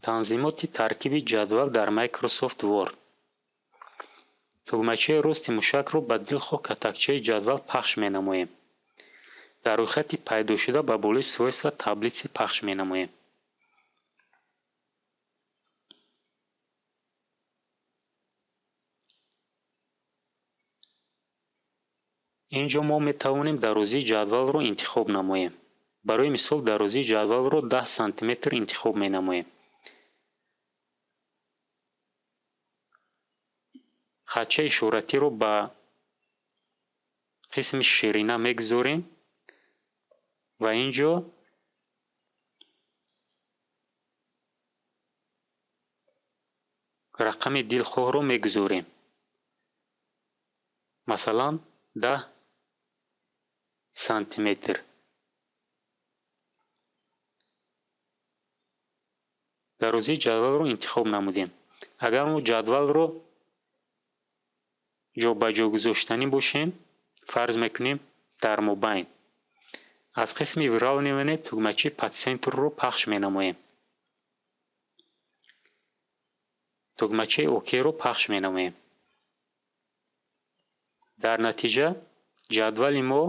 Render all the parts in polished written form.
Танзимоти таркиби ҷадвал дар Microsoft Word. Тугмачаи рости мушакро ба дилхоҳ катакчаи ҷадвал пахш менамоем. Дар рӯйхати пайдошуда ба болои Свойства таблицы пахш менамоем. Ин ҷо мо метавонем дарозии ҷадвалро интихоб намоем. Барои мисол, дарозии ҷадвалро 10 сантиметр интихоб менамоем. Хатчаи ишоратиро ба қисми ширина мегузорем ва ин ҷо рақами дилхоҳро мегузорем. Масалан, 10 сантиметр. Дарозии ҷадвалро интихоб намудем. Агар мо ҷадвалро ҷобаҷо гузоштанӣ бошем, фарз мекунем дар мобайн, аз қисми выравнивание тугмачаи по центрро пахш менамоем. Тугмачаи ОК-ро пахш менамоем. Дар натиҷа ҷадвали мо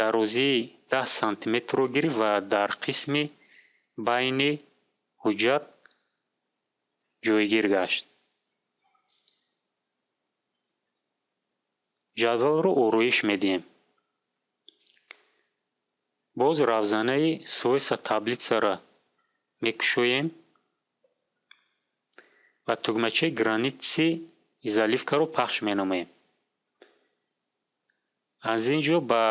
дарозии 10 сантиметрро гирифт ва дар қисми байни ҳуҷҷат ҷойгир гашт. Ҷадвалро ороиш медиҳем. Боз равзанаи Свойства таблицаро мекушоем ва тугмачаи Границы и заливкаро пахш менамоем. Аз ин ҷо ба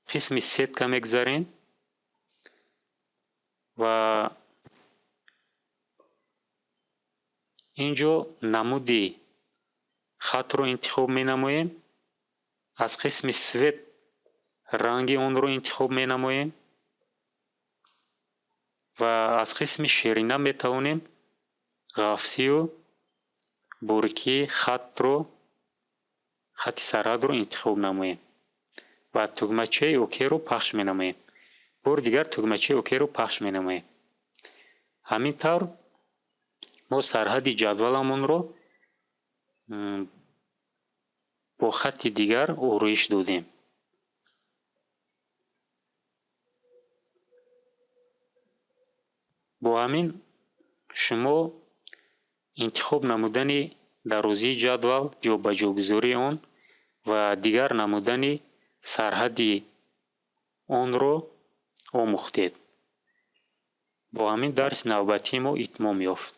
қисми сетка мегузарем ва ин ҷо намуди хатро интихоб менамоем. Аз қисми цвет ранги онро интихоб менамоем ва аз қисми ширина метавонем ғафсию борикии хатро, хати сарҳадро интихоб намоем ва тугмачаи ОК-ро пахш менамоем. Бори дигар тугмачаи ОК-ро пахш менамоем. Ҳамин тавр мо сарҳади ҷадваламонро бо хати дигар ороиш додем. Бо ҳамин шумо интихоб намудани дарозии ҷадвал, ҷобаҷогузории он ва дигар намудани сарҳади онро омӯхтед. Бо ҳамин дарси навбатии мо итмом ёфт.